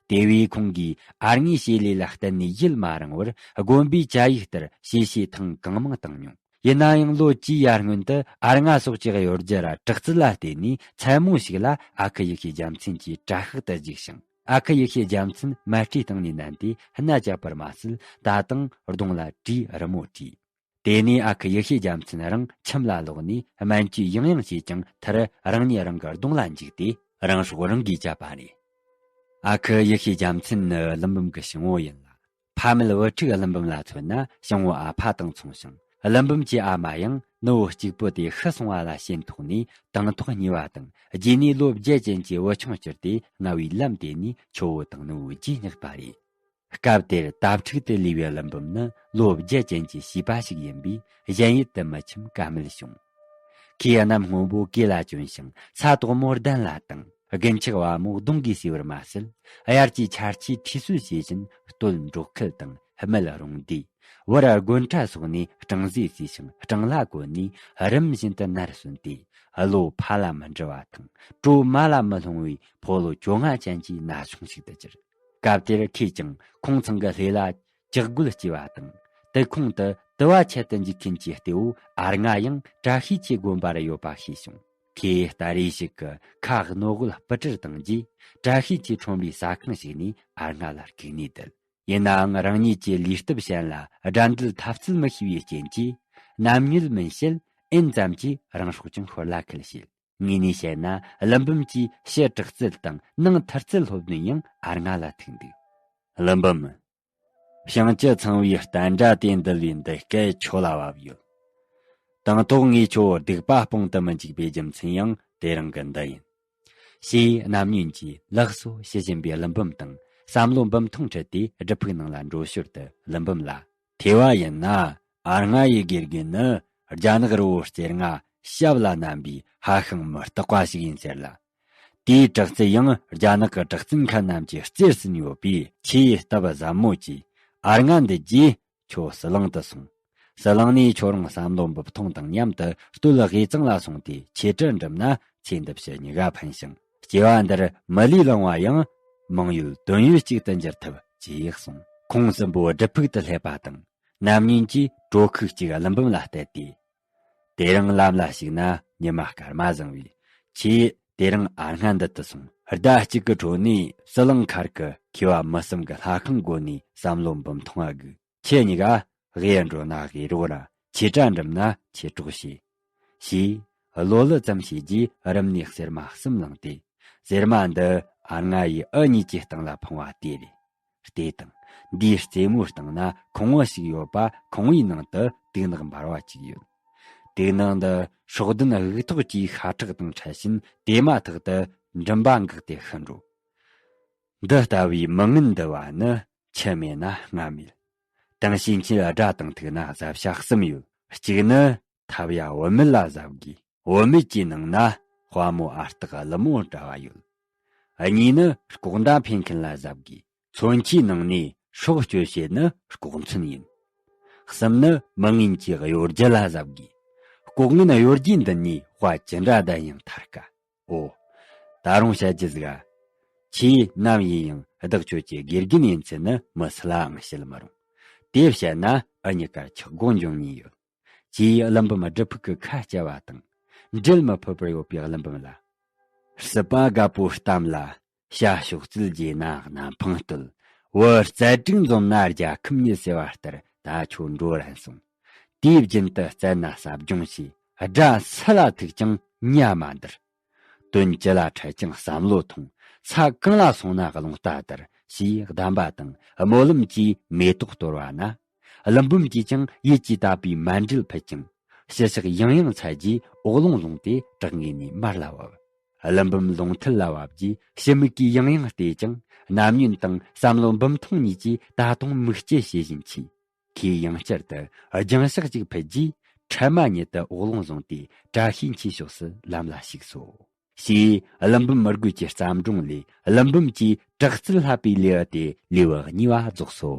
དེ་བས་ཁོང་གིས་ཨ་སྔའི་བྱེད་ལས་ལ་བརྟེན་ནས་ཡིད་མ་རངས་པར། དགོན་པའི་བཅའ་ཡིག་ལྟར་བྱས་བྱས་ཐེངས་གང་མང་བཏང་མྱོང་། ཡིན་ན་ཡང་ལོ་བཅུའི་ཡར་སྔོན་དུ་ཨ་སྔ་སོགས་ཀྱི་གཡོ་སྒྱུ་ར་དྲག་རྩལ་ལ་བརྟེན་ནས། མཚན་མོ་ཞིག་ལ་ཨ་ཁུ་ཡེ་ཤེས་རྒྱལ་མཚན་གྱི་གྲྭ་ཤག་ཏུ་འཇུག་ཞིང་། ཨ་ཁུ་ཡེ་ཤེས་རྒྱལ་མཚན་མལ་གྲོའི་སྟེང་ནས་མནན་ཏེ་མནའ་བཅད་པར་མ་ཟད། ད་དུང་གདོང་ལ་གྲིས་རི་མོ་བྲིས། དེ་ནས་ཨ་ཁུ་ཡེ་ཤེས་རྒྱལ་མཚན་རང་ཁྱིམ་ལ་ལོག་ནས་སྨན་བཅོས་ཡང་ཡང་བྱས་ཀྱང་། མཐར་རང་ཉིད་རང་གི་གདོང་ལ་འཇིགས་ཏེ་རང་སྲོག་རང་གིས་བཅད་པ་རེད། ཨ་ཁུ་ཡེ་ཤེས་རྒྱལ་མཚན་ནི་ཀླུ་འབུམ་གྱི་བྱང་བུ་ཡིན་ལ། ཕ་མེད་བུ་ཕྲུག་ཀླུ་འབུམ་ལ་མཚོན་ན་བྱང་བུ་ཨ་ཕ་དང་མཚུངས་ཤིང་། ཀླུ་འབུམ་གྱི་ཨ་མ་ཡང་ནུ་བོ་གཅིག་པུ་དེ་ཤི་སོང་བ་ལ་ཞེན་ཐོགས་ནས། དང་ཐོག་གཉིས་པ་དང་། རྗེས་ནས་ལོ་བརྒྱད་ཅན་གྱི་བུ་ཆུང་སྐྱུར་ཏེ། རྔ་བའི་ལམ་དེད་ནས་ཁྱོ་བོ་དང་ནུ་བོའི་རྗེས་བསྙེགས་པ་རེད། སྐབས་དེར་དྭ་ཕྲུག་ཏུ་ལུས་པའི་ཀླུ་འབུམ་ནི་ལོ་བརྒྱད་ཅན་གྱི་བྱིས་པ་ཞིག་ཡིན་པས། གཞན་ཡུལ་དུ་མི་འཁྱམ་ཀ་མེད་བྱུང་། ཁོས་གནམ་སྔོན་པོ་གོས་ལ་གྱོན་ཞིང་། ས་དོག་མོ་གདན་ལ་བཏིང་། རྒུན་ཆག་བ་མོ་གདོང་གིས་བསུས་པར་མ་ཟད། དབྱར་གྱི་ཆར་ཆུས་ཁྲུས་གསོལ་བྱེད་བཞིན། སྟོད་འབྲོག་ཁལ་དང་སྨད་རོང་སྡེ། བར་དགོན་གྲྭ་སོགས་ནས་སྤྲང་ཟས་བཟས་ཤིང་སྤྲང་ལྷ་གོན་ནས། རིམ་བཞིན་དུ་ནར་སོན་ཏེ། བློ་ཕ་ལ་མི་འདྲི་བ་དང་། གྲོ་མ་ལ་མི་སློང་བའི་ཕོ་ལོ་བཅོ་ལྔ་ཅན་གྱི་ན་ཆུང་ཞིག་ཏུ་གྱུར། སྐབས་དེར་ཁོས་ཀྱང་ཁོང་ཚང་གི་སླེ་ལ་ལྕགས་སྒོ་སྐྱེས་པ་དང་། དུར་ཁུང་དུ་དུ་བ་ཆད་དུ་འཇུག་མཁན་གྱི་གཏེ་བོ་ཨ་ལྔ་ཡང་བཀྲ་ཤིས་ཆོས་དགོན་པར་ཡོད་པ་ཤེས་བྱུང་། ཁོས་ད་རེས་ཤིག་གི་ཁ་རྣོ་དབུལ་སྤུ་གྲིར་བཏང་རྗེས། བཀྲ་ཤིས་ཆོས་ཁྲོམ་པའི་ཟ་ཁང་ཞིག་ནས་ཨ་ལྔ་ལ་སྐུག་ནས་བསྡད། ཡིན་ནའང་རང་ཉིད་ཀྱི་ལུས་སྟོབས་ཞན་ལ་དགྲ་འདུལ་འཐབ་རྩལ་མི་ཤེས་པའི་རྐྱེན་གྱིས། ནམ་ཉུལ་མིན་བྱེད། ཨེན་ཙམ་གྱིས་རང་སྲོག་ཀྱང་ཤོར་ལ་ཁུལ་བྱེད། ངོས་ནས་བཤད་ན། ཀླུ་འབུམ་གྱིས་ཕྱི་དྲག་རྩལ་དང་ནང་མཐུ་རྩལ་སློབ་སྟོན་ཡང་ཨ་ལྔ་ལ་ཐུག་འདུག་ཀླུ་འབུམ། བྱང་ཆུབ་ཚངས་པའི་བསྟན་དགྲ་དེ་འདུལ་བའི་འདི་སྐད་ཁྱོད་ལ་བབས་ཡོད། དང་ཐོག་ངས་ཁྱོད་སྡིག་པ་སྤོང་དུ་མི་འཇུག་པའི་རྒྱུ་མཚན་ཡང་དེ་རང་གི་འདི་ཡིན། ཞེས་རྣམ་གཉིས་ཀྱིས་ལགས་སོ་ཞུ་བཞིན་པའི་ཀླུ་འབུམ་དང་བསམ་བློ་འབུམ་ཐོང་ཁྲིད་དེ་སྒྲུབ་ཕུག་ནང་ལ་འགྲོ་ཞོར་དུ། ཀླུ་འབུམ་ལ། ཐོས་པ་ཡིན་ན། ཨ་ལྔ་ཡི་དགེ་རྒན་ནི་རྒྱ་ནག་རི་བོ་རྩེ་ལྔ་ཞབས་ལ་བསྣམས་པའི་ཧྭ་ཤང་མི་རྟག་པ་ཞིག་ཡིན་ཟེར་ལ། དེའི་དྲག་རྩལ་ཡང་རྒྱ་ནག་གི་གྲགས་ཅན་མཁན་རྣམས་ཀྱི་རྩེར་ཟིན་ཡོད་པས། ཆེས་སྟབས་ཟབ་མོ་གྱིས་ཨ་ལྔ་འདི་རྗེས་ཁྱོད་ཟི་ལིང་དུ་སོང་། ཟི་ལིང་ནས་ཁྱོད་རང་བསམ་བློ་འབུམ་ཐོང་དང་མཉམ་དུ་སྟོད་དབུས་གཙང་ལ་སོང་སྟེ་ཆོས་གྲྭ་འགྲིམ་ན། ཚེ་འདི་ཕྱི་གཉིས་ཀ་ཕན་ཞིང་། སྐྱེ་བ་འདིར་མི་ལུས་བླང་བ་ཡང་མང་ཡུལ་དོན་ཡུལ་གཅིག་ཏུ་འགྱུར་ཐུབ། ཅེས་གསུངས། ཁོང་གསུམ་པོ་སྒྲུབ་ཕུག་ཏུ་སླེབས་པ་དང་། རྣམ་གཉིས་ཀྱིས་དྲོ་ཁུག་ཅིག་ཀླུ་འབུམ་ལ་གཏད་དེ། དེ་རིང་ལམ་ལ་ཞུགས་ན་ཉི་མ་སྐར་མ་བཟང་བས། ཁྱེད་དེ་རིང་ཨ་ལྔ་འདི་དུ་སོང་། ཟླ་གཅིག་གི་འཕྲོ་ནས་ཟི་ལིང་མཁར་གྱི་མཁས་པ་མི་གསུམ་གྱི་ལྷ་ཁང་སྒོ་ནས་བསམ་བློ་འབུམ་ཐོང་བ་སྒུག་ཁྱེད་གཉིས་ཀ་དབུས་འགྲོ་ན་དབུས་རོགས་ར། ཆོས་གྲྭ་འགྲིམ་ན་ཆོས་གྲོགས་བྱོས། ཞེས་ལོ་ལོ་ཙམ་བྱས་རྗེས་རུམ་ནས་གསེར་མ་གསུམ་བླངས་ཏེ། གསེར་མ་འདི་ཨ་ལྔ་ཡིས་འུ་གཉིས་ཀྱི་སྟེང་ལ་འཕངས་པ་དེ་རེད། ལྟོས་དང་། འདིའི་རྩེ་མོའི་སྟེང་ན་ཁང་བུ་ཞིག་ཡོད་པ། ཁང་བུའི་ནང་དུ་དུག་ནག་འབར་བ་ཅིག་ཡོད། དུག་ནག་འདི་སྲོག་ལྡན་དབུགས་ཐོག་གི་ཤ་ཁྲག་དང་འཕྲད་བཞིན། དེ་མ་ཐག་ཏུ་མགྲིན་པ་འགགས་ཏེ་ཤི་འགྲོ། འདི་ལྟ་བུའི་མི་ངན་འདུལ་བ་ནི། ཆུ་མེད་ན་རྔ་མེད། དེང་ཕྱིན་ཆད་དགྲ་དང་ཐུག་ན་གཟབ་བྱ་གསུམ་ཡོད། གཅིག་ནི། ཐབས་ཡ་བུད་མེད་ལ་གཟབ་དགོས། བུད་མེད་ཀྱི་ནང་ན་དཔའ་མོ་ཨ་སྟག་ཀླུ་མོ་འདྲ་བ་ཡོད། གཉིས་ནི་ལྐོག་མདའ་འཕེན་མཁན་ལ་གཟབ་དགོས། མཚོན་ཆའི་ནང་ནས་སྲོག་གཅོད་བྱེད་ནི་ལྐོག་མཚོན་ཡིན། གསུམ་ནི་མི་ངན་གྱི་གཡོ་སྒྱུ་ལ་གཟབ་དགོས། ལྐོག་ངན་གཡོ་སྒྱུའི་མདུན་ནས་དཔའ་ཅི་འདྲ་ལྡན་ཡང་ཐར་དཀའ། ཨོ། ད་རུང་བཤད་རྒྱུ་ཟིག་ཨ། ཁྱེད་ནམ་ཡིན་ཡང་བདག་ཁྱོད་ཀྱི་དགེ་རྒན་ཡིན་ཚུལ་ནི་མི་སུ་ལའང་བཤད་མི་རུང་། དེ་བཤད་ན་འུ་གཉིས་ཀར་ཆག་སྒོ་འབྱུང་ཉེན་ཡོད། ཅེས་ཀླུ་འབུམ་སྒྲུབ་ཕུག་གི་ཁ་བཅད་པ་དང་། འབྲལ་མི་ཕོད་པར་ཡོད་པའི་ཀླུ་འབུམ་ལ། སྲིད་པ་རྒད་པོའི་གཏམ་ལ། བྱ་ཕྱོགས་རྩལ་རྒྱས་ན་གནམ་འཕང་རྟོལ། བུ་རྩལ་དྲུག་འཛོམས་ན་རྒྱལ་ཁམས་ཉིད་ཟེར་བ་ལྟར་ད་ཁྱོད་འགྲོ་རན་སོང་། དུས་རྒྱུན་དུ་རྩལ་ན་ཟབ་སྦྱོང་བྱས། དགྲ་སུ་ལ་ཐུག་ཀྱང་ཉ་མ་འདར། དོན་ཅི་ལ་འཕྲད་ཀྱང་བསམ་བློ་ཐོངས། ས་གང་ལ་སོང་ན་རླུང་རྟ་དར། ཞེས་གདམས་པ་དང་སྨོན་ལམ་གྱིས་མེ་ཏོག་གཏོར་བ་ན། ཀླུ་འབུམ་གྱིས་ཀྱང་ཡིད་ཀྱིས་དག་པའི་མཎྜལ་ཕུལ་ཅིང་། ཕྱི་ཕྱག་ཡང་ཡང་འཚལ་རྗེས་འོག་རླུང་བཟུང་སྟེ་བྲག་ངོས་ནས་མར་ལ་བབས། ཀླུ་འབུམ་རླུང་མཐིལ་ལ་བབས་རྗེས་ཕྱི་མིག་གིས་ཡང་ཡང་བལྟས་ཀྱང་རྣམ་གཡེང་དང་བསམ་བློ་འབུམ་ཐོང་གཉིས་ཀྱིས་ད་དུང་མིག་སྐྱེད་བྱེད་བཞིན་མཆིས། ཁོས་ཡང་བསྐྱར་དུ་རྒྱང་ཕྱག་ཅིག་ཕུལ་རྗེས་འཕྲལ་མ་ཉིད་དུ་འོག་རླུང་བཟུང་སྟེ་བཀྲ་ཤིས་འཁྱིལ་ཕྱོགས་སུ་ལམ་ལ་ཞུགས་སོ། ཞེས་ཀླུ་འབུམ་མི་རྒོད་ཀྱི་བརྩམས་སྒྲུང་ལས་ཀླུ་འབུམ་གྱི་དྲག་རྩལ་བསླབ་པའི་ལེའུ་སྟེ་ལེའུ་གཉིས་པ་རྫོགས་སོ།